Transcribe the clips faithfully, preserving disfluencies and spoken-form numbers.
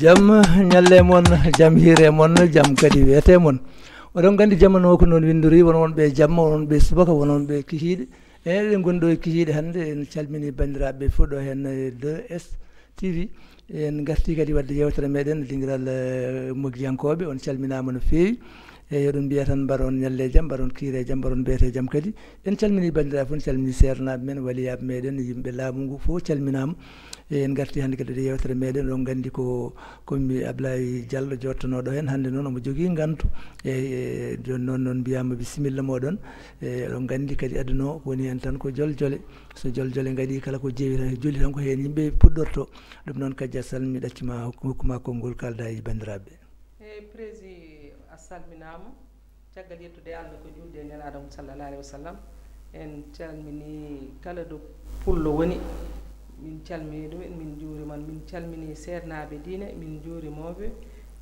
Jam ñalle mon, jam hiire mon, jam kadi weete mon. Oɗon nganndi jamanu o ko noon winndori, won wonɓe jamma, won wonɓe subaka, won wonɓe kihiiɗe. Eɗen ngonɗo e kihiiɗe hannde, en calmini banndiraaɓe fof ɗo heen e deux S T V. En ngarti kadi waɗde yewtere meɗen, dingiral, eh, mogiyankooɓe, on calminaama no feewi. E yo ɗum mbiya tan, mbar on ñalle jam, mbar on kiire jam, mbar on beete jam kadi. En calmini banndiraaɓe fof, en calmini seernaaɓe men, waliyaaɓe meɗen, yimɓe laamu ngu fof calminaama. E en ngarti hannde kadi e yewtere meɗen, oɗon nganndi ko, ko mi Ablaye Diallo jottonooɗo heen. Hannde noon omo jogii ngantu. E, e, jooni noon, noon mbiyaama bisimilla mooɗon. E, oɗon nganndi kadi aduna o ko woni heen tan ko joljole. So joljole ngaɗi kala ko jeewi tan, joli tan ko heen yimɓe puɗɗorto. Ɗum noon, Kadia Sall, mi ɗaccuma, hokku-, hokkuma konngol, kalda e banndiraaɓe. Eeyi, Prési, a salminaama. Caggal yettude Allah ko juulde e nelaaɗo mum sallallahu alayhi wa sallam, en calmini kala ɗo pullo woni. Min calmini ɗum, min njuurima, min calmini seernaaɓe diine, min njuurimooɓe,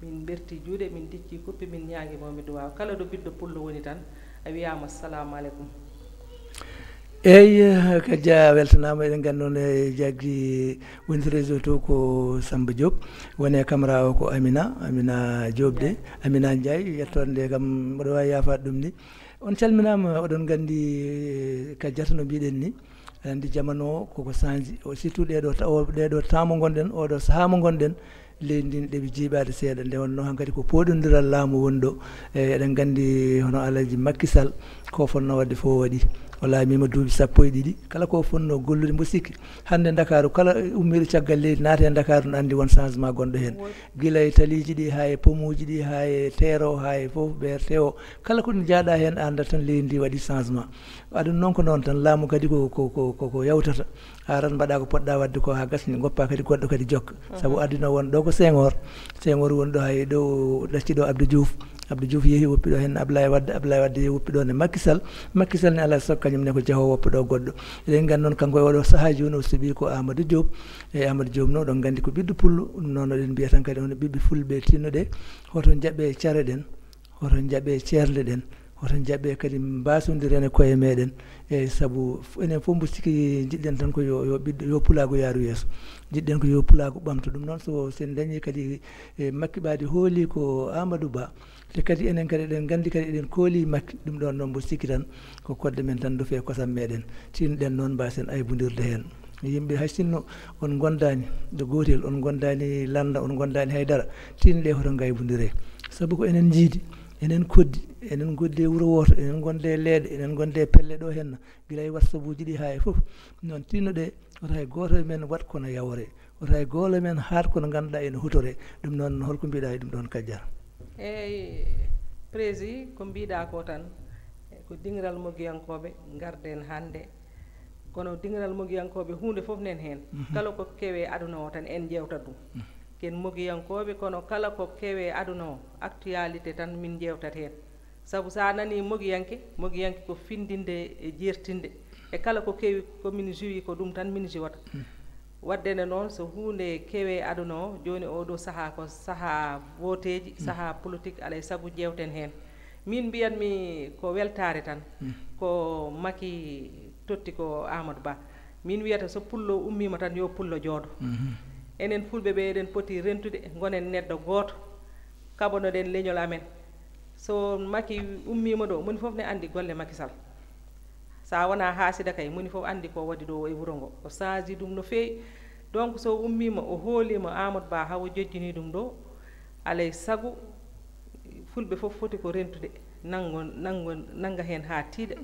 min ɓerti juuɗe, min dicci kuppe, min ñaagimooɓe duwaaw. Kala ɗo ɓiɗɗo pullo woni tan, a wiyaama assalamu aleykum. Eeyi, Kadia, weltanaama. Eɗen nganndi noon e jaggi woni réseau to ko Samba Diop, woni e camara o ko Amina, Amina Diop de, Amina Ndiaye, yettoode nde kam mboɗo waawi yaafaade ɗum ni. On calminaama, oɗon nganndi, eh, Kadiata no mbiɗen ni, aɗa anndi jamanu o koko sanji, o surtout ɗeɗo ta-, o, ɗeɗo temps mo ngonɗen, oɗo sahaa mo ngonɗen, leydi ndin ɗeɓi jiiɓaade seeɗa. Nde wonnoo hankadi ko pooɗondiral laamu woni ɗo. E, eɗen nganndi hono Alaji Makki Sall, ko fonnoo waɗde fof waɗi. O laamiima duuɓi sappo e ɗiɗi. Kala ko fonnoo gollude, mbo sikki hannde Ndakaaru, kala ummiiɗo caggal leydi naata e Ndakaaru, no anndi won changement gonɗo heen. Gila e taliiji ɗi, haa e pomuuji ɗi, haa e teero, haa e fof, B R T o. Kala ko njaaɗa heen, a anndat tan leydi ndi waɗi changement. Aduna noon ko noon tan, laamu kadi ko, ko, ko, ko, ko yawtata. Aran mbaɗa ko poɗɗa waɗde ko haa gasni, goppa kadi goɗɗo kadi jokka. Sabu aduna won ɗo ko Senghor. Senghor woni ɗo hay ɗo ɗacci ɗo Abdou Diouf. Abdou Diouf yehi woppi ɗo heen Ablaye Wade, Ablaye Wade yehi woppi ɗo ne Macky Sall. Macky Sall ne alaa e sago kañum ne ko jahoowo woppa ɗo goɗɗo. Eɗen nganndi noon kanko e oɗo sahaa jooni o suɓii ko Amadou Diop. E Amadou Diop noon oɗon nganndi ko ɓiɗɗo pullo. Ɗum noon eɗen mbiya tan kadi on ɓiɓɓe fulɓe tinnoɗe. Hoto njaɓe care ɗen. Hoto njaɓe ceernde ɗen, hoto njaɓe kadi mbasondiren e koye meɗen. E sabu f-, enen fof mbo sikki jiɗɗen tan ko yo, yo ɓiɗɗo, yo pulaagu yaaru yeeso. Jiɗɗen ko yo pulaagu ɓamto. Ɗum noon so, so en dañi kadi, e, Makki Ɓaadi hooli ko Amadou Ba, te kadi enen kadi eɗen nganndi kadi eɗen kooli Makki, ɗum ɗon noon mbo sikki tan ko kodde men tan dufe kosam meɗen. Tinɗen noon mbasen aybondirde heen. Yimɓe, hay sinno on ngondaani ɗo gootel, on ngondaani lannda, on ngondaani haydara, tinɗe hoto ngaybondire. Sabu ko enen njiidi, enen koddi, enen ngoddi e wuro wooto, enen ngondi e leeɗe, enen ngondi e pelle ɗo henna, gila e WhatsApp uji ɗi haa e fof. Noon tinnoɗe, wota hay gooto e men waɗ kono yawre, wota hay gooto e men haaɗ kono ngannduɗaa ene hutore. Ɗum noon, holko mbiɗa e ɗum ɗon, Kadiata? Eeyi, Prési, ko mbiɗa ko tan, ko dingiral mogiyankooɓe, ngarden hannde. Kono dingiral mogiyankooɓe, huunde fof nen heen. Kala ko kewe aduna o tan, en ƴeewtat ɗum. Ken mogiyankooɓe, kono kala ko kewe aduna o, actualité tan min ƴeewtat heen. Sabu so a nani mogiyanke, mogiyanke ko findinde e jertinde. E kala ko kewi ko min juwi, ko ɗum tan min juwata. Waɗde nde noon, so huunde kewe aduna o, jooni oɗo sahaa ko sahaa voteeji, sahaa politique, alay sago ƴeewten heen. Min mbiyatmi ko weltaare tan, ko Macky totti ko Amadou Ba. Min wiyata so pullo ummiima tan, yo pullo jooɗo. Enen fulɓe ɓe eɗen poti rentude, ngonen neɗɗo gooto, kaɓonoɗen leñol amen. So Macky ummiima ɗo, moni fof ne anndi golle Macky Sall. Sa wona haasida kay, moni fof anndi ko waɗi ɗo e wuro ngo. O saaji ɗum no feewi. Donc so ummiima, o hooliima Amadou Ba, hawo jojjini ɗum ɗo, alay sago fulɓe fof foti ko rentude, nanngo, nanngo, nannga heen haa tiiɗa,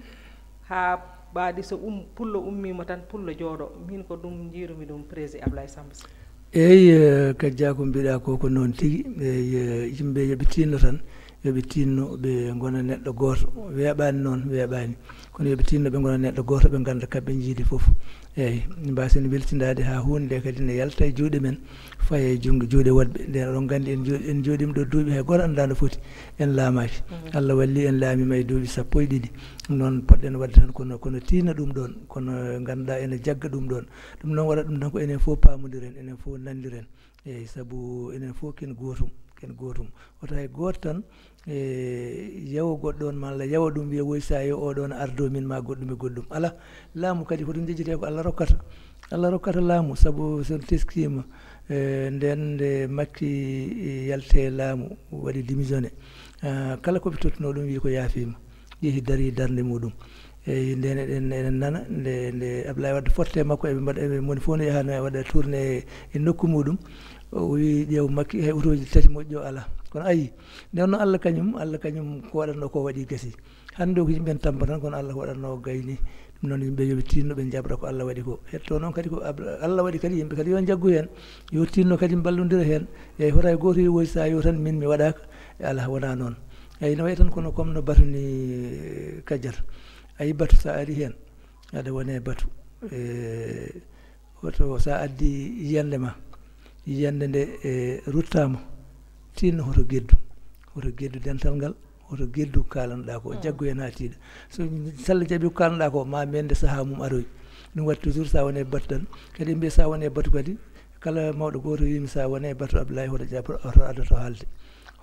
haa mbaadi so um, pullo ummiima tan, pullo jooɗo. Min ko ɗum njiirumi ɗum, Prési Ablaye Samba Sy. Eeyi, eh, Kadiata, ko mbiɗa ko, ko noon tigi. Eeyi, eh, yimɓe yo ɓe tinno tan, yo ɓe tinno, ɓe ngona neɗɗo gooto. Weeɓaani noon, weeɓaani. Kono yo ɓe tinno, ɓe ngona neɗɗo gooto, ɓe ngannda kamɓe njiidi fof. Eeyi, mbasen weltindaade haa huunde nde kadi ne yalta e juuɗe men, faye e junngo, juuɗe woɗɓe. Nden oɗon nganndi en jooɗi, en jooɗiima ɗo duuɓi hay gooto anndaa no foti. En laamaaki. Allah walli en laamiima e duuɓi sappo e ɗiɗi. Noon poɗɗen waɗde tan kono, kono tiina ɗum ɗoon, kono ngannduɗaa ene jagga ɗum ɗoon. Ɗum noon waɗa ɗum tan ko enen fof paamondiren, enen fof nanndiren. Eeyi, sabu enen fof ken gootum. Ken gootum. Wota hay gooto tan, e, yawo goɗɗo on, malla yawo ɗum, wiya, "Woy, sa yo oɗo on ardo min ma goɗɗum e goɗɗum." Ala, laamu kadi ko ɗum jejjete, ko Allah rokkata. Allah rokkata laamu, sabu so teskima, e, nden nde Makki, e, yalte laamu, waɗi démissionné. Ah, kala ko ɓe tottuno ɗum, wi ko yaafima. Yehi dari darnde muɗum. Eyi, nden eɗen, eɗen nana, nde, nde Abdoulaye Wade fotte makko, eɓe mbaɗa, eɓe moni fof no yaha no waɗa tourné e nokku muɗum. O wi, "Ƴeew Makki, hay otooji tati moƴƴo ala." Kono ayi, nden no Allah kañum, Allah kañum ko waɗatno ko waɗi gasi. Hannde o ko yimɓe en tampa tan, kono Allah ko waɗatno o gayni. Ɗum noon yimɓe yoɓe tinno ɓe jaɓra ko Allah waɗi ko. Hetto noon kadi ko Ab-, Allah waɗi kadi yimɓe kadi yo jaggu heen. Yo tinno kadi mballondira heen. Eyi, hoto hay gooto yo woy sa yo tan min mi waɗaaka. E ala, wona noon. Eyi, no wayi tan kono comme no Batu ni, eh, Kadiata. Ayi, Batu sa ari heen, aɗa wone Batu. Eh, hoto sa addi yiyannde ma, yiyannde nde, eh, ruttaama, tinno hoto geddu, hoto geddu dental ngal, hoto geddu ko kaalanɗa ko, jaggu heen haa tiiɗa. So Sall jaɓi ko kaalanɗa ko, ma mende sahaa mum aroy. Ɗum waɗi toujours sa wone Batu tan, kadi mbiya sa wone Batu kadi, kala mawɗo gooto wiimi, sa wone Batu Abdoulaye, hoto jaɓ, hoto addoto haalde,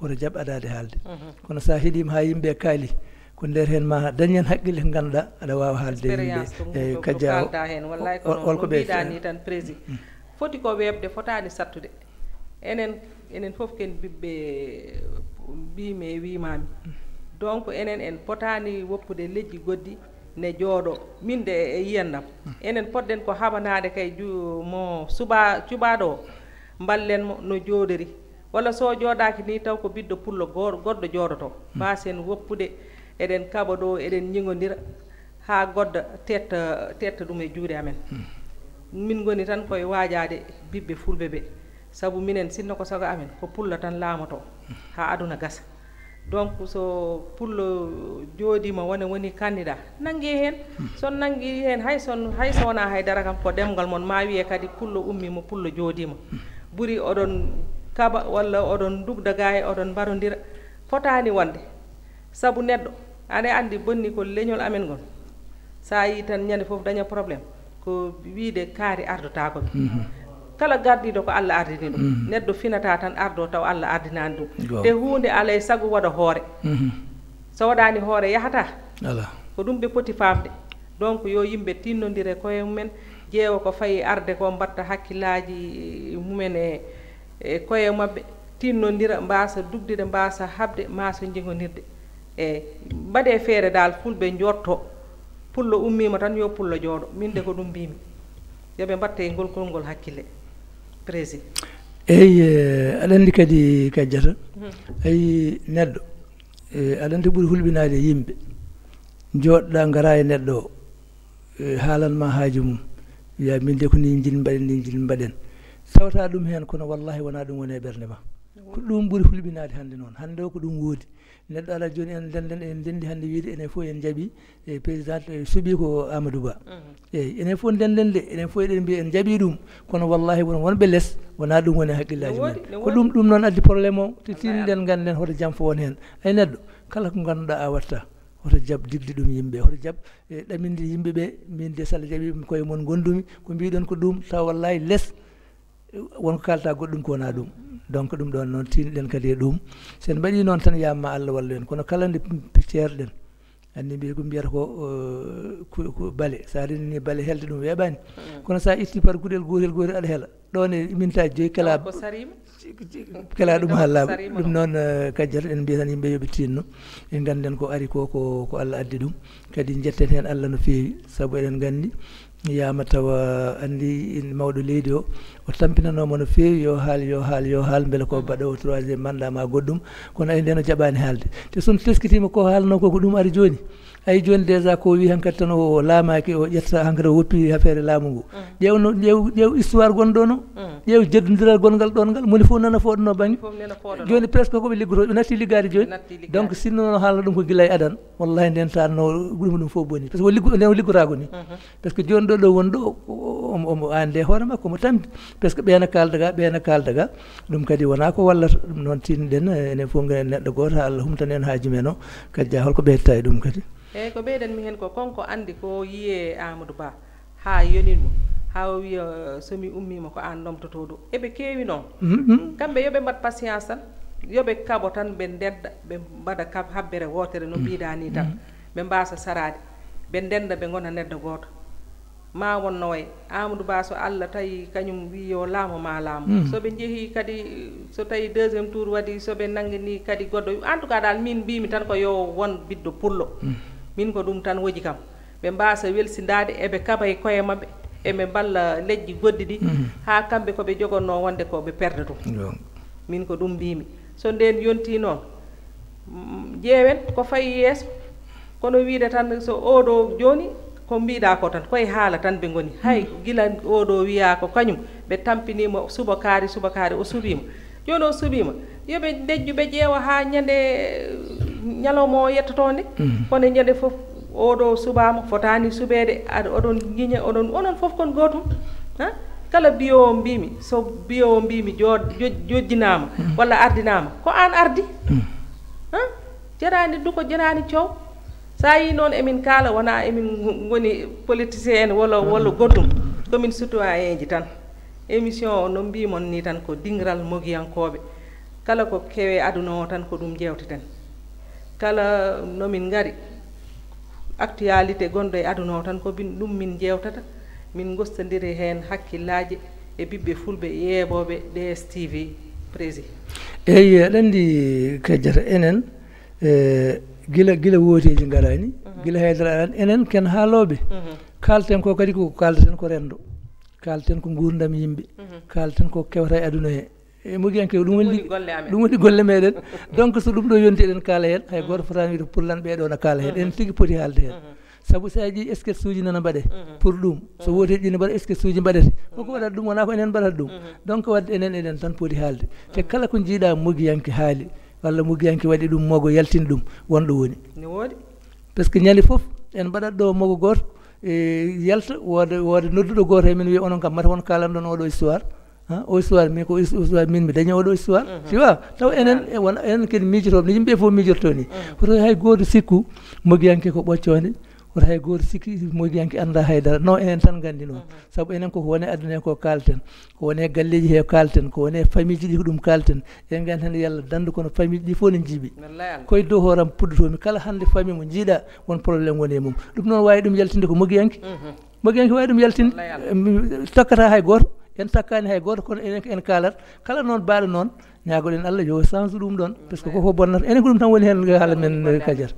hoto jaɓ adaade haalde. Kono sa heɗiima haa yimɓe kaali, ko nder heen ma dañen haqqille ko ngannduɗaa aɗa waawa haalde e yimɓe. Expérience ko ngu, e ko, ko kajjaawo kaalda heen, wallaahi, o, kono holko no ɓe mbiɗaa feere? Ni tan, prési. Foti ko weeɓde, fotaani sattude. Enen, enen fof ken ɓiɓɓe, mbiimi e wiimaami. Donc, enen en potaani woppude leƴƴi goɗɗi ne jooɗo. Min de e yiyannam, enen potɗen ko haɓanaade kay ju-, mo suɓa-, cuɓaaɗo o, mballen mo no jooɗori. Walla so o jooɗaaki ni taw ko ɓiɗɗo pullo goor-, goɗɗo jooɗoto. Mbaasen woppude, eɗen kaɓa ɗo, eɗen ñiŋondira, haa goɗɗo tetta, tetta ɗum e juuɗe amen. Min ngoni tan koye waajaade ɓiɓɓe fulɓe ɓe. Sabu minen, sinno ko sago amen, ko pullo tan laamoto haa aduna gasa. Donc, so pullo jooɗiima wone woni candidat, nanngi heen. So nanngi heen, hay so, hay so wonaa hay dara kam, ko ɗemngal mon, ma wiye kadi pullo ummiima, pullo jooɗiima. Ɓuri oɗon kaɓa walla oɗon ndugda gaa e oɗon mbarondira. Fotaani wonde. Sabu neɗɗo, aɗa anndi bonni ko leñol amen ngol. So a yii tan ñande fof daña problème, ko wiide kaari ardotaako ɓe. Kala gardiiɗo ko Allah ardini ɗum. Neɗɗo finata tan ardo taw Allah ardinaani ɗum. Te huunde alay sago waɗa hoore. So waɗaani hoore yahata. Ala. Ko ɗum ɓe poti faamde. Donc yo yimɓe tinnondire koye mumen, ƴeewa ko fayi arde ko, mbatta hakkillaaji mumen e, e koye maɓɓe, tinnondira, mbaasa dugdide, mbaasa haɓde, mbaasa njigondirde. E mbaɗe feere dal, fulɓe njotto, pullo ummiima tan yo pullo jooɗo. Min de ko ɗum mbimi. Yo ɓe mbatte e ngol konngol hakkille. Prési. Eyi, eh, aɗa anndi kadi, Kadiata, ayi neɗɗo, eh, aɗa anndi ɓuri hulɓinaade e yimɓe. Jooɗɗa, ngara e neɗɗo o, eh, haalan ma haaju mum. Wiya, "Min de ko ni njin mbaɗen, ni njin mbaɗen." Tawata ɗum heen, kono wallahi wona ɗum woni e ɓernde ma. Ko ɗum ɓuri hulɓinaade hannde noon. Hannde o ko ɗum woodi. Neɗɗo alaa jooni en ndenden, en ndenndi hannde wiide enen fof en njaɓi, e président, e suɓi ko Amadou Ba. Eyi, enen fof ndenden de, enen fof eɗen mbiya en njaɓi ɗum. Kono wallahi won wonɓe les, wona ɗum woni e hakkillaaji men. Ko ɗum, ɗum noon addi problème o. Te tinnoɗen ngannden hoto jam fof won heen. Ay neɗɗo, kala ko ngannduɗaa a watta, hoto jaɓ digde ɗum yimɓe, hoto jaɓ, e, ɗaminde yimɓe ɓe, min de so Allah jaɓi koye mon ngondumi, ko mbiɗon ko ɗum, taw wallahi les, won ko kalta goɗɗum ko wona ɗum. Donc ɗum ɗon noon tinnoɗen kadi e ɗum. So en mbaɗi noon tan yamma Allah wallu en. Kono kala nde ceerɗen, anndi mbiya ko mbiyata ko, eh, ku-, ku-, bale. Sa renini bale helde ɗum weeɓani. Kono sa itti par guɗel gotel gotel aɗa hela. Ɗon e mintaji joyi kala, kala ɗum ha laaɓa. Ɗum noon, eh, Kadiata, en mbiyat tan yimɓe yo ɓe tinno. En ngannden ko ari ko, ko, ko Allah addi ɗum. Kadi njetten heen Allah no feewi, sabu eɗen nganndi yama tawa anndi in mawɗo leydi o, o tampinanooma no feewi yo haal, yo haal, yo haal, mbele ko baɗoowo troisième mandat ma goɗɗum, kono ay nden o jaɓaani haalde. Te so on teskitima ko haalno ko, ko ɗum ari jooni. Ay jooni déjà ko wi hankadi tan o laamaaki, o ƴetta hankadi o woppi affaire laamu ngu. Ƴeew no, ƴeew, ƴeew histoire gonɗo no, ƴeew jeddodiral gongal ɗon ngal, moni fof nana fooɗano bannge. Jooni presque ko ɓe liggoto, ɓe natti liggaade jooni. Donc sinno no haalno ɗum ko gila e adan. Wallahi nden tan no ɗum, ɗum fof boni. Parce que o liggo-, nden o liggotaako ni. Parce que jooni ɗo, ɗo woni ɗo, omo, omo an nde hoore makko, omo tampi. Parce que ɓeena kaalda ga, ɓeena kaalda ga. Ɗum kadi wona ko wallata. Ɗum noon tinnoɗen, enen fof ngen neɗɗo gooto, Allah humtana en haaju men o. Kadi ja holko ɓeydataa e ɗum kadi? Eeyi, ko ɓeydan mi heen ko, konko anndi ko yiye Amadou Ba. Haa yonii mo, haa o wiya, "So mi ummiima ko aan lomtotoo ɗo." Eɓe keewi noon. Kamɓe yo ɓe mbaɗ patience tan. Yo ɓe kaɓo tan, ɓe ndedda, ɓe mbaɗa kab-, habbere wootere no mbiɗa ni tan. Ɓe mbasa saraade, ɓe ndenda, ɓe ngona neddo gooto. Ma won no way, Amadou Ba, so Allah tawi kañum wi yo laamo, ma laamo. So ɓe njehi kadi, so tawi deuxième tour waɗi, so ɓe nanngini kadi goɗɗo, en tout cas dal, min mbimi tan ko yo won biddo pullo. Min ko ɗum tan woji kam. Ɓe mbasa welsindaade, eɓe kaɓa e koye maɓɓe, eɓe mballa leƴƴi goɗɗi ɗi, haa kamɓe ko ɓe jogonnoo wonde ko ɓe perda ɗum. Min ko ɗum mbimi. So ndeen yonti noon, mm, ƴeewen ko fayi yeeso. Kono wiide tan so oɗo jooni, ko mbiɗa ko tan, koye haala tan ɓe ngoni. Hay gila oɗo wiya ko kañum, ɓe tampinimo subakaari, subakaari o suɓima. Jooni o suɓima, yo ɓe ndejju, ɓe ƴeewa haa ñande, ñalawma o yettoto nde. Kono ñande fof oɗo suɓama, fotani suɓede, aɗa, oɗon ñiña, oɗon, onon fof kon gootum. Ha? Kala biyowo mbimi, so biyowo mbimi jo-, jo-, jojjinama walla ardinama, ko an ardi. Ha? Jarani duko, jarani coow. Sa yi noon emin kaala, wona emin ngoni politicien en walla, walla goɗɗum. Komin citoyen ji tan. Émission o, no mbimon ni tan, ko dingiral mogiyankooɓe. Kala ko kewe aduna o tan, ko ɗum jewteten. Kala no min ngari, actualité gonɗo e aduna o tan, ko bin-, ɗum min jewtata. Min gostodiri heen hakkillaaji e ɓiɓɓe fulɓe yeeɓooɓe D S T V, Prési. Eyi, aɗa anndi, Kadiata, enen, e, gila, gila wooteeji ngaraani, gila haydara arani, enen ken haalooɓe. Kaalten ko kadi ko kaalten ko renndo. Kaalten ko nguurndam yimɓe. Kaalten ko kewata e aduna he. E mogiyanke, ɗum woni, ɗum woni golle meɗen. Donc, so ɗum ɗo yonti, eɗen kaala heen, hay gooto fotaani wiide pour lan ɓee ɗo na kaala heen. Enen tigi poti haalde heen. Sabu so a ƴeewi sketch uji nana mbaɗe pour ɗum. So wooteeji ɗi ne mbaɗa, sketch uji mbaɗete. Koko waɗata ɗum, wonaa ko enen mbaɗata ɗum. Donc, waɗde enen, eɗen tan poti haalde. Te kala ko njiiɗa mogiyanke haali, walla mogiyanke waɗi ɗum, mogo yaltini ɗum, won ɗo woni. Ne woodi. Parce que ñande fof, en mbaɗat ɗo mogo gooto, e, yalta, wooda, wooda nodduɗo gooto e men wiya, "Onon kam, mata won kaalanɗon oɗo histoire." Ha, o histoire, min ko his-, histoire, min mi dañi oɗo histoire. Tu vois? Taw enen, e, wona, enen ken miijotooɓe, no yimɓe fof miijotoo ni. Koto hay gooto sikku mogiyanke ko ɓoccoonde, koto hay gooto sikki mogiyanke annda haydara. Non, enen tan nganndi noon. Sabu enen koko woni aduna he ko kaalten, ko woni galleeji he kaalten, ko woni famille ji ɗi ko ɗum kaalten. En nganndi tan yalla danndu kono famille ji ɗi fof ne njiiɓi. Koye dow hooram puddotoomi. Kala hannde famille mo njiiɗa, won problème woni e mum. Ɗum noon waawi ɗum yaltinde ko mogiyanke. Mogiyanke waawi ɗum yaltinde. Wallay Allah. Mi tokkata hay gooto, en takkaani hay gooto, kono enen ko en kaalat. Kala noon baaɗo noon, ñaagoɗen Allah yo change ɗum ɗoon. Parce que koko bonnata. Enen ko ɗum tan woni heen haala men, Kadiata.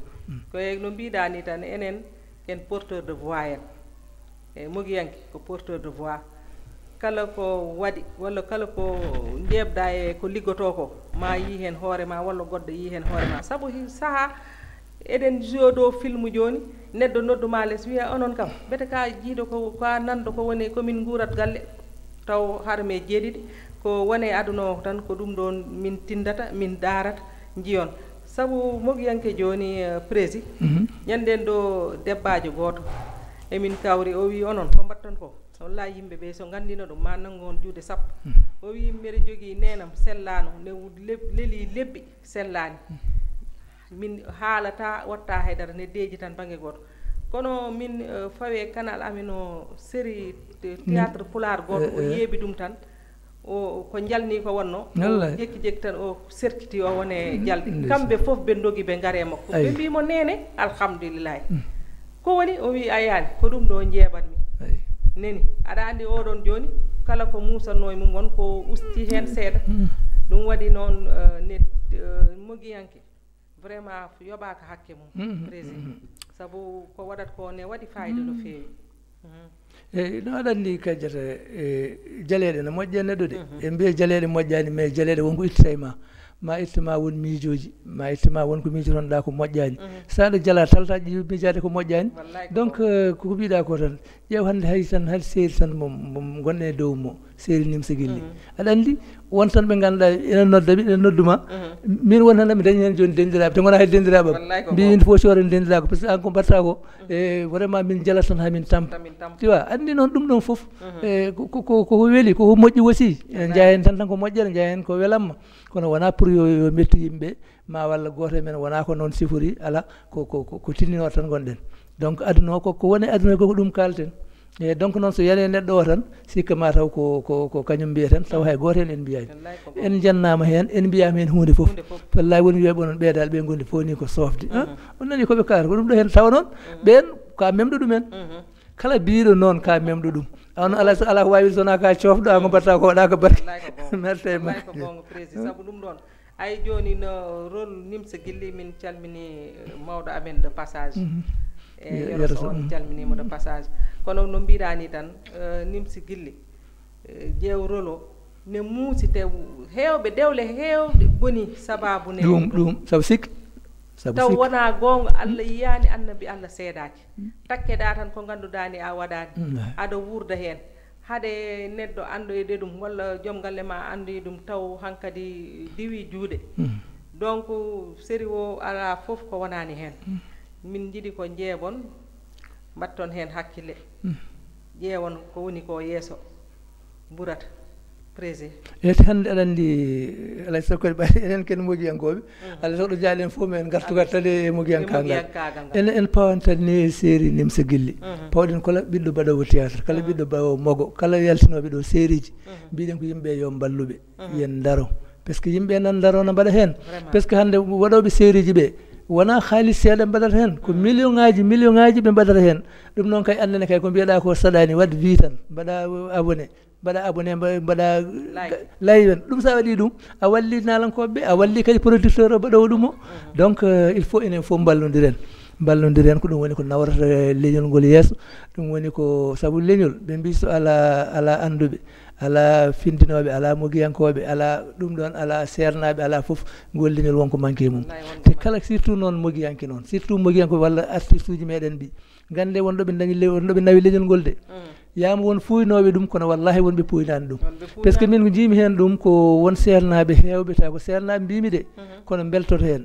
Ko e no mbiɗa ni tan, enen ken porteur de voix en. E mogiyanke ko porteur de voix. Kala ko waɗi, walla kala ko njeeɓda e ko liggotoo ko, ma yii heen hoore ma, walla goɗɗo yii heen hoore ma. Sabu hi-, sahaa eɗen jooɗoo film jooni, neɗɗo noddu ma les, wiya, "Onon kam, mbete ka jiiɗo ko, ka nanɗo ko woni ko min nguurat galle." Taw hara me jeeɗiɗi, ko woni e aduna o tan, ko ɗum ɗoon min tindata, min daarata, njiyon. Sabu mogiyanke jooni, eh, Prési, ñanden ɗo debbaajo gooto, emin kawri, o wi, "Onon, ko mbaɗton ko?" Wallahi, yimɓe ɓe, so nganndino ɗum, ma nanngu on juuɗe sappo. O wi, "Mbeɗa jogii neenam sellaano, ne leb-, lelii lebbi sellaani. Min haalata, watta haydara, ne deeji tan bannge gooto. Kono min, eh, fawe canal amin o, série te-, théâtre pulaar gooto, o yeeɓi ɗum tan." O, ko jalni ko wonno, o jekki jekki tan, o serkiti, o wone jalɗi. Kamɓe fof ɓe ndogi, ɓe ngare makko. Ɓe mbi mo, "Neene, alhamdulillahi." Ko woni? O wi, "A yaani, ko ɗum ɗo njeeɓatmi." Neni, aɗa anndi oɗon jooni, kala ko muusannoo e mum won ko usti heen seeɗa. Ɗum waɗi noon, eh, ne, eh, mogiyanke. Vraiment, yoɓaaka hakke mum, président. Sabu ko waɗata ko ne waɗi fayida no feewi. Eyi, no aɗa anndi, Kadiata, e jaleeɗe no moƴƴa e neɗɗo de. Ɓe mbiya jaleeɗe moƴƴaani, mais jaleeɗe won ko ittata e ma. Ma itta ma won miijooji, ma itta ma won ko miijotonɗa ko moƴƴaani. So aɗa jala, talta ƴiiwi miijaade ko moƴƴaani. Donc, eh, ko mbiɗa ko tan, ƴeew hannde hay tan, hay seeri tan mo, mo ngonɗen e dow mo. Seeri Nimsa Gilli. Aɗa anndi, won tan ɓe ngannduɗaa ene nodda mi, ene noddu ma. Min won tan mi dañi heen jooni denndiraaɓe, te ngonaa hay denndiraaɓe am. Wallay ko mbiyi min fof cooren denndiraaɓe, parce que an ko mbaɗta ko, e, vraiment min jalat tan haa min tampa. Tu vois, anndi noon ɗum ɗoon fof, e, ko, ko, ko, ko weli, ko moƴƴi aussi. Ene njaha heen tan, tan ko moƴƴere, njaha heen ko welamma. Kono wonaa pour yo, yo mettu yimɓe, ma walla gooto e men wonaa ko noon sifori, alaa, ko, ko, ko, ko tinndinooɗo tan ngonɗen. Donc, aduna o ko, ko woni aduna o ko, ko ɗum kaalten. Eyyi, donc noon so yanii neɗɗo o tan, sikka ma taw ko, ko, ko kañum mbiyeten, taw hay gooto heen en mbiyaani. Wallay ko goonga. En njannaama heen, en mbiyaama heen huunde fof. Huunde fof. Wallay woni wiya ɓe noon ɓeedaali ɓe ngondi fof ni ko soofde. Ah, on nani ko ɓe kaala, ko ɗum ɗo heen tawa noon, ɓeen ka memɗo ɗumen. Kala biiɗo noon ka memɗo ɗum. A on ala, ala ko waawi so wonaa ka coofɗo, a ngo mbaɗta ko waɗa ko barke. Wallay ko goonga. Merci. Wallay ko goonga, président. Sabu ɗum ɗoon, ay jooni no rôle Nimsa Gilli, min calmini, eh, mawɗo amen de passage. Mhm. E Ye-, Yero Yero Sow, Sow, on mhm. Calminimo de passage. Kono no mbiɗa ni tan, eh, Nimsa Gilli, eh, jeew rôle o ne muusi te heewɓe dewle heewɗe boni sababu ne. Ɗum, ɗum, sabu sikki. Sabu taw sikki. Wonaa goonga, Allah yiyaani, annabi Allah seedaaki. Mm. Takkeɗa tan ko ngannduɗaa ni a waɗaani. Mm, ay. Aɗa wuurda heen. Hade neɗɗo anndoyde ɗum, walla joom galle ma anndoyi ɗum, taw hankadi diwi juuɗe. Mm. Donc, série o alaa fof ko wonaani heen. Mm. Min njiɗi ko njeeɓon, mbatton heen hakkille. Mm. Ƴeewon ko woni ko yeeso ɓurata, président. Eyi, hannde aɗa anndi, alaa e sago kadi ɓayde enen ken mogiyankooɓe, alaa e sago ɗo jaalen fof, men ngartu ngartade e mogiyankaagal. E mogiyankaagal ngal. Enen en pawantat ni e série Nimsa Gilli. Mhm. Pawɗen kala ɓiɗɗo baɗoowo théâtre, kala ɓiɗɗo baɗoowo mogo, kala yaltinooɓe ɗo sérieji. Mhm. Mbiɗen ko yimɓe yo mballuɓe, yen ndaro. Parce que yimɓe nan ndaro no mbaɗa heen. Vraiment. Parce que hannde waɗooɓe sérieji ɓe, wonaa haalis seeɗa mbaɗata heen, ko million ŋaaji, million ŋaaji ɓe mbaɗata heen. Ɗum noon kay, annene kay ko mbiyeɗaa ko saɗaani, waɗ vie tan, mbaɗa abonné. Mbaɗa abonné, mba-, mbaɗa like. Like en. Ɗum so a waɗi ɗum, a walli naalankooɓe ɓe, a walli kadi producteur o baɗoowo ɗum o. Mhm. Donc, euh, il faut enen fof mballondiren. Mballondiren, ko ɗum woni ko nawrata leñol ngol yeeso. Ɗum woni ko sabu leñol, ɓe mbi so alaa, alaa annduɓe, alaa findinooɓe, alaa mogiyankooɓe, alaa ɗum ɗoon, alaa seernaaɓe, alaa fof, ngol leñol wonko manque e mum. Wallay, wonko manque. Te kala, surtout noon mogiyanke noon, surtout mogiyanke walla artiste uji meɗen ɗi, ngannde wonɗo ɓe dañi le-, wonɗo ɓe nawi leñol ngol de. Mm. Yaama won fuuynooɓe ɗum, kono wallahi wonɓe puuynaani ɗum. Wonɓe puuynaani. Parce que min ko njiimi heen ɗum ko won seernaaɓe heewɓe, taw ko seernaaɓe mbimi de, mhm, kono mbeltoto heen.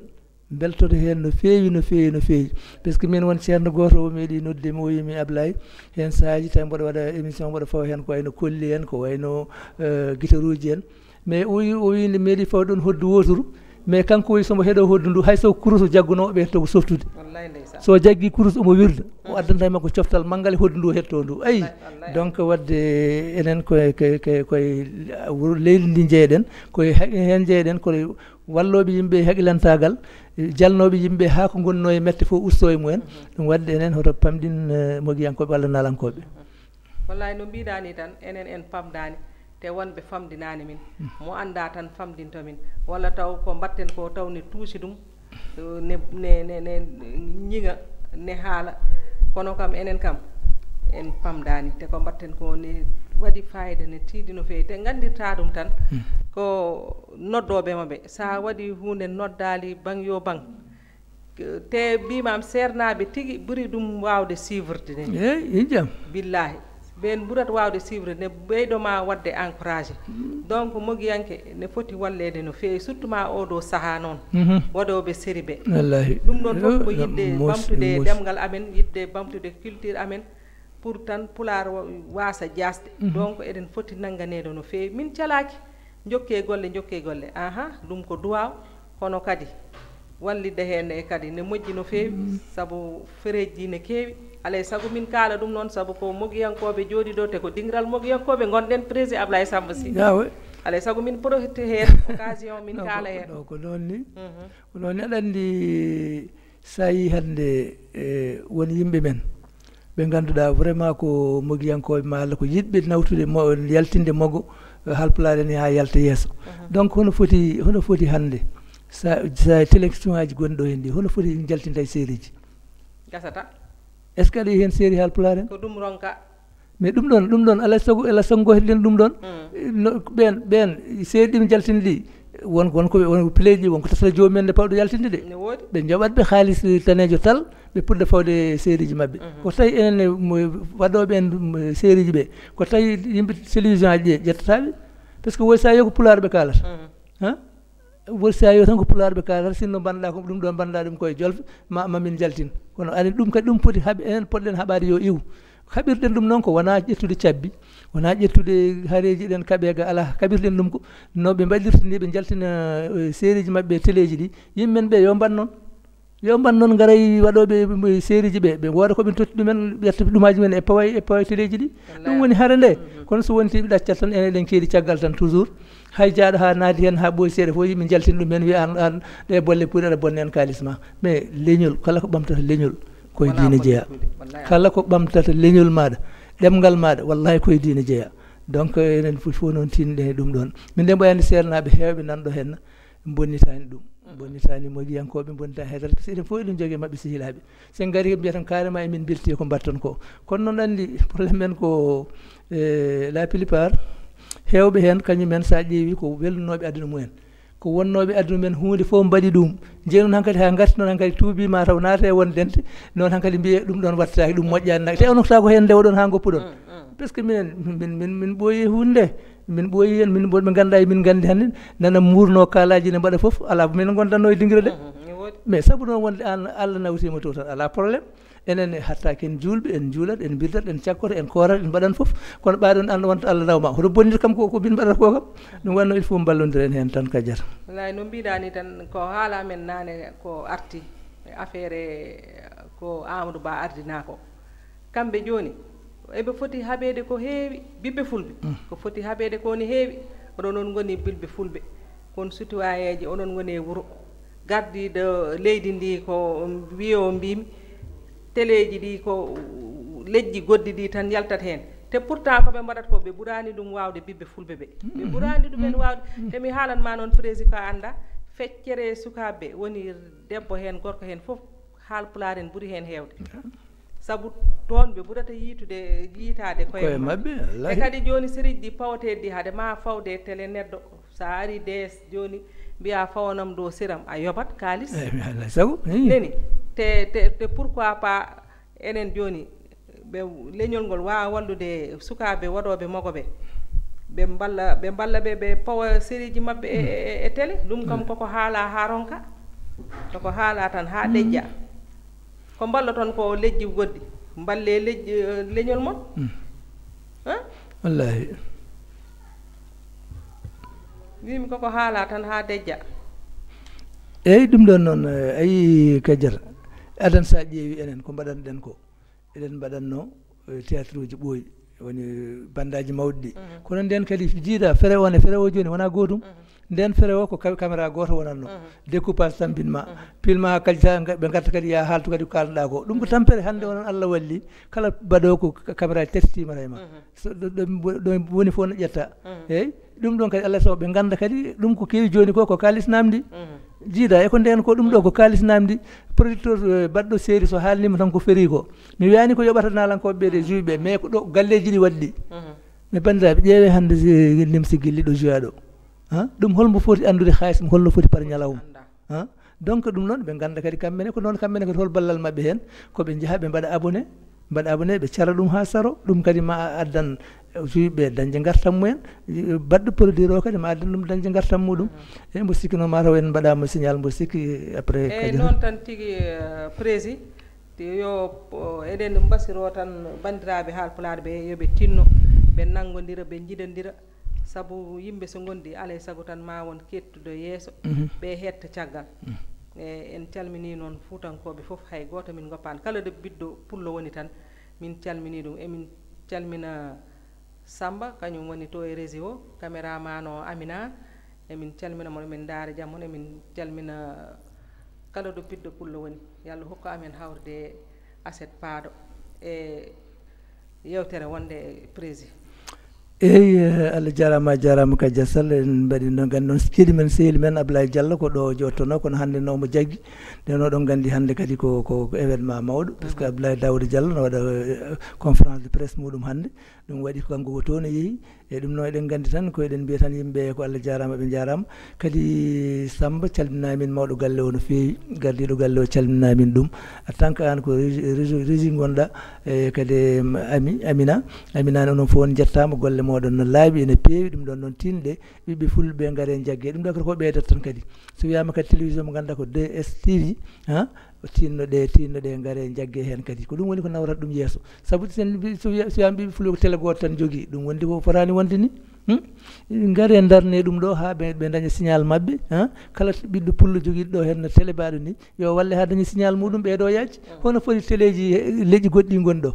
Mbeltoto heen no feewi, no feewi, no feewi. Parce que min won ceerno gooto o meeɗi nodde mi, o wiimi, "Ablaye, heen sahaaji tawi mboɗo waɗa émission, mboɗo fawa heen ko wayno kolli en, ko wayno, euh, guitaruuji en." Mais o wi, o wi nde meeɗi fawde ɗon hoddu wooturu, mais kanko wi somo heɗo hoddu ndu, hay so kurus o jaggunoo, o ɓeyto ko softude. Wallay ndeysaan. So jaggi kurus omo wirda, o addanta e makko coftal manngal e hoddu ndu o hetto ndu. Ayi, wallay, wallay. Donc waɗde enen koye, koye, koye, koye wuro leydi ndi njeyɗen, koye ha-, heen njeyɗen, koye wallooɓe yimɓe e haqilantaagal, jalnooɓe yimɓe haa ko ngonnoo e mette fof ustoo e mumen. Mhm. Ɗum waɗde enen hoto pamɗin, eh, mogiyankooɓe walla naalankooɓe. Wallay, no mbiɗa ni tan, enen en pamdaani, te wonɓe famdinaani min. Mm. Mo annda tan famdinto min. Walla taw ko mbatten ko taw ne tuusi ɗum, ne, ne, ne, ne ñiŋa, ne haala. Kono kam, enen kam, en pamdaani. Te ko mbatten ko ne waɗi fayida, ne tiiɗi no feewi. Te nganndirta ɗum tan, mm, ko noddooɓe maɓɓe. So a waɗi huunde noddaali baŋ yo baŋ, te mbimam seernaaɓe tigi ɓuri ɗum waawde suivre de. Eyi, e jam. Billahi. Ɓeen ɓurata waawde suivre ne ɓeydo ma waɗde encouragé. Mm. Donc, mogiyanke ne foti walleede no feewi, surtout ma oo ɗoo sahaa noon. Mhm. Waɗooɓe série ɓe. Wallahi. Ɗum ɗoon fof ko yiɗde ɓamtude ɗemngal amen, yiɗde ɓamtude culture amen, pour tan pulaar wa-, waasa jaasde. Mhm. Donc, eɗen foti nannganeede no feewi. Min calaaki. Njokkee golle, njokkee golle. Aha, ɗum ko duwaaw, kono kadi wallitde heen e kadi ne moƴƴi no feewi, mm, sabu fereeji ne keewi. Alay sago min kaala ɗum noon, sabu ko mogiyankooɓe jooɗi ɗo, te ko dingiral mogiyankooɓe ngonɗen, président Ablaye Samba Sy. Yaa, oui. Alay sago min profité heen, occasion min kaala heen. Ɗo ko, ɗo ko noon ni. Mhm. Ko noon ni, aɗa anndi, so a yii hannde, e, won yimɓe men, ɓe ngannduɗaa vraiment ko mogiyankooɓe ma, walla ko yiɗɓe nawtude mo-, yaltinde mogo, e, Haalpulaar en haa yalta yeeso. Mhm. Donc, hono foti, hono foti hannde, sa, sa télévision aji gonɗo heen ɗi, hono foti jaltinde e série ji? Gasata. Est-ce que aɗa yi'i heen série Haalpulaar en? Ko ɗum ronka. Mais ɗum ɗoon, ɗum ɗoon, alaa sago, alaa sago ngohirɗen ɗum ɗoon. Mm. No, ɓeen, ɓeen, série ɗi min jaltini ɗi, won, won ko ɓe, won ko pileeji, won ko tasata joomum en nde pawɗo yaltinde de. Ne woodi. Ɓe njoɓat ɓe haalis taneejo tal, ɓe puɗɗa fawde série ji maɓɓe. Mhm. Ko tawi enen e mo-, waɗooɓe en, mm, série ji ɓe, ko tawi yimɓe télévision aji ɗi ƴettata ɓe. Parce que woy so a yii ko pulaar ɓe kaalata. Mhm. Han? Woy so a yii tan ko pulaar ɓe kaalata, sinno mbanɗa ko ɗum ɗo, mbanɗa ɗum koye jolfe, ma, ma min jaltin. Kono aɗa ɗum kadi, ɗum poti haɓe, enen poɗɗen haɓaade yo iw. Kaɓirɗen ɗum noon ko wonaa ƴettude cabbi, wonaa ƴettude hareeji ɗen kaɓe ga alaa. Kaɓirɗen ɗum ko no ɓe mbaɗirta ni, ɓe njaltina, eh, série ji maɓɓe e téléji ɗi, yimɓe men ɓe yo mbaɗ noon. Yo mban noon ngaray waɗooɓe seeriji ɓe, ɓe wooda ko ɓe totti ɗumen, ƴetta ɗumaaji men e pawa, e pawa teleeji ɗi. Ɗum woni hare nde. Kono so wonti ɓe ɗaccat tan, enen eɗen keedi caggal tan toujours. Hay jaaɗo haa naati heen, haa ɓooyi seeɗa fof, yimɓe njaltina ɗum heen, wiya aan, aan, ɗe bolle puuɗe aɗa bonna heen kaalis ma. Mais leñol, kala ko ɓamtata leñol, koye diine jeyaa. Kala ko ɓamtata leñol maaɗa, ɗemngal maaɗa, wallahi koye diine jeyaa. Donc, enen fof, fof noon tinɗen e ɗum ɗoon. Min nde mbayande seernaaɓe heewɓe nanɗo heen, bonnitaani ɗum. Bonnitaani moƴƴiyankooɓe, bonnitaani haydara, parce que eɗen fof eɗen jogii maɓɓe sehilaaɓe. So en ngarii, ɓe mbiyata carrément emin mbeltii ko mbaɗton ko. Kono noon anndi, problème men ko, eh, la plupart, heewɓe heen, kañum en, so a ƴeewi, ko welnooɓe aduna mumen. Ko wonnooɓe aduna men, huunde fof mbaɗi ɗum. Njeyi noon hankadi, haa ngarti noon hankadi, tuubi ma taw naata e won dente, noon hankadi mbiye ɗum ɗoon waɗtaaki, ɗum moƴƴaani nak. Te onon ko heen ndewɗon haa ngoppuɗon. Parce que minen, min, min, min ɓooyi e huunde nde. Min ɓooyi heen, min mbo-, ɓe ngannduɗaa, min nganndi hannde, nana muurnoo kaalaaji ne mbaɗa fof, alaa ko min ngondanno e dingiro de. Mais sabu noon wonde aan, Allah nawtiima to tan, alaa problème. Enen e hatta ken juulɓe, en juulat, en mbirdat, en cakkoto, en koorat, en mbaɗan fof. Kono ɓaaɗon aan wonta Allah nawma. Hoto bonnir kam ko, ko min mbaɗata ko kam. Ɗum wonno il faut mballondiren heen tan ka jata. Wallaahi, no mbiɗaa ni tan, ko haala men naane ko arti, e affaire e ko Amadou Ba ardinaa ko. Kamɓe jooni, eɓe foti haɓeede ko heewi, ɓiɓɓe fulɓe. Ko foti haɓeede ko ne heewi. Oɗon on ngoni ɓiɓɓe fulɓe. Kono sitoyeeji, oɗon ngoni e wuro. Gardiiɗo leydi ndi ko wiyo mbimi, teleeji ɗi ko leƴƴi goɗɗi ɗi tan yaltat heen. Te pourtant ko ɓe mbaɗata ko, ɓe ɓuraani ɗum waawde ɓiɓɓe fulɓe ɓe. Ɓe ɓuraani ɗumen waawde. Te mi haalan ma noon, président, ko a annda, feccere sukaaɓe woni debbo heen, gorko heen fof, Haalpulaar en ɓuri heen heewde. Sabu toon ɓe ɓurata yiitude, yiitaade koye maɓɓe. E kadi jooni sériiji ɗi pawateeɗi ɗi, hade ma fawde e télé neɗɗo, so a ari D S jooni, mbiya fawanam ɗo sérum, a yoɓat kaalis. Alaa sago. Nani? Te, te, te pourquoi pas enen jooni, ɓe leñol ngol waawa wallude sukaaɓe waɗooɓe mogo ɓe. Ɓe mballa, ɓe mballa ɓe, ɓe pawa sériiji maɓɓe e, e, e télé. Ɗum kam koko haala haa ronka. Koko haala tan haa ɗeƴƴa. Ko mballoton ko leƴƴi goɗɗi, mballe leƴƴi, eh, leñol mon. Hein? Wallaahi. Mbimi koko haala tan haa ɗeƴƴa. Eyi, ɗum ɗoon noon, eh, ayi, Kadiata, adan so a ƴeewi enen ko mbaɗanɗen ko, eɗen mbaɗatno, eh, théâtre uji ɓooyi, woni bandaaji mawɗi ɗi. Kono ndeen kadi jiida fere o ne, fere o jooni wonaa gootum. Ndeen fere o ko ka-, caméra gooto wonatno. Découpage tampinma. Pilma kadi sa nga-, ɓe ngarta kadi ya haaltu kadi ko kaalnoɗaa ko. Ɗum ko tampere hannde onon Allah walli. Kala baɗo ko ka-, caméra tati timata e ma. So ɗo, ɗo, ɗo woni fof ne ƴetta. Eyyi, ɗum ɗon kadi Allah saw ɓe ngannda kadi ɗum ko kewi jooni ko, ko kaalis namdi. Jiida e ko ndeen ko ɗum ɗo ko kaalis namdi. Producteur, eh, baɗɗo série so haalnima tan ko feri ko. Mi wiyani ko yoɓata naalankooɓe ɓe de juiɓe, mais ko ɗo galleji ɗi waɗi ɗi. Mais banndiraaɓe, ƴeewe hannde si-, nimsi gilli ɗo juwa ɗo. Ha? Ɗum holmo foti anndude haalis, holno foti par ñalawma? Ha? Donc ɗum noon ɓe ngannda kadi kamɓe ne, ko noon kamɓe ne kadi hol ballal maɓɓe heen? Ko ɓe njaha ɓe mbaɗa abonné, mbaɗa abonné, ɓe cara ɗum haa saro, ɗum kadi ma addan juiɓe dañde ngartam mumen, baɗɗo produit o kadi ma addan ɗum dañde ngartam muɗum. E mbo sikki noon ma taw en mbaɗama signal mbo sikki après. Eyyi, kadi noon tan tigi, eh, prési, yo, o, eɗen mbasiro tan banndiraaɓe haalpulaar ɓe, yo ɓe tinno, ɓe nanngodira, ɓe njiɗondira. Sabu yimɓe so ngondi, alay sago tan ma won kettuɗo yeeso, ɓe hetta caggal. E en calmini noon Fuutankooɓe fof, hay gooto min ngoppaani. Kala ɗo ɓiɗɗo pullo woni tan, min calmini ɗum. Emin calmina Samba, kañum woni to e régie o, caméraman o Amina. Emin calmina mo, emin ndaara jam on, emin calmina kala ɗo ɓiɗɗo pullo woni. Yo Allah hokku amen hawrude aset paaɗo e yewtere wonde e prési. Eyyi, eh, Allah jaaraama, a jaaraama ka Dia Sall. En mbaɗi no nganndi noon, keɗi men, sehil men Ablaye Diallo ko ɗo jottono, kono hannde no omo jaggi. Nden oɗon nganndi hannde kadi ko, ko, ko événement mawɗo, parce que Ablaye Daouda Diallo no waɗa, eh, conférence de presse muɗum hannde. Ɗum waɗi ko kanko ko toon o yehi. E ɗum noon eɗen nganndi tan ko eɗen mbiya tan yimɓe ko Allah jaaraama, ɓe njaaraama. Kadi Samba, calminaa min mawɗo galle o no feewi, gardiiɗo galle o calminaa min ɗum. En tant que aan ko régie, régie, régie ngonɗa, e kadi, em, Ami, Amina. Amina, onon fof on njettaama, golle mooɗon no laaɓi, ene peewi, ɗum ɗon noon tinɗe, ɓiɓɓe fulɓe ɓe ngare njagge. Ɗum ɗo kadi ko ɓeydat tan kadi. So wiyaama kadi télévision mo ngannduɗaa ko deux S T V, ha? Tinno ɗe, tinno ɗe, ngare njagge heen kadi. Ko ɗum woni ko nawrata ɗum yeeso. Sabu sen mbi-, so wiya-, so wiyaama ɓiɓɓe fulɓe ko télé gooto tan jogii, ɗum wondi ko fotaani wonde ni. Hmm? Ngare ndarne ɗum ɗo haa ɓe, ɓe daña signal maɓɓe, ha? Kala ɓiɗɗo pullo jogiiɗo ɗo heen no télé mbaɗo ni, yo walle haa daña signal muɗum ɓeeɗo yaaji. Hono foti téléji, eh, leƴƴi goɗɗi ngon ɗo?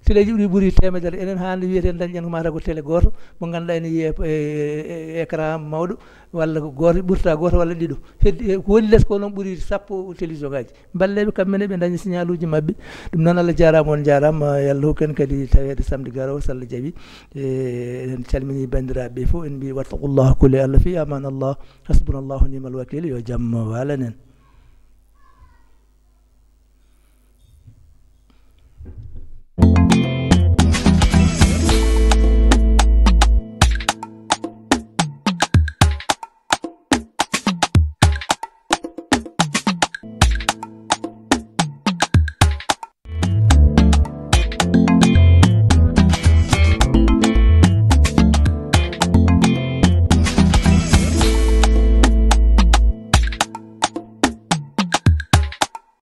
Téléji ɓuri, ɓuri temedere. Enen hannde wiyeten dañƴen ko mata ko télé gooto mo ngannduɗaa ene yiyee e, e, e écran mawɗo, walla ko gooto, ɓurta gooto walla ɗiɗo. Heddi, eh, ko woni les ko noon ɓuri sappo télévision ngaji. Mballeɓe kamɓe ne ɓe dañi signaluji maɓɓe. Ɗum noon, Allah jaaraama, on jaaraama. Yo Allah hokku en kadi taweede samedi garowo, so Allah jaɓi. E, eɗen calmini banndiraaɓe ɓe fof, en mbi wattaqullaha, kule Allah fi aman Allah, hasbunallahu ni'mal wakil, yo jam walan en.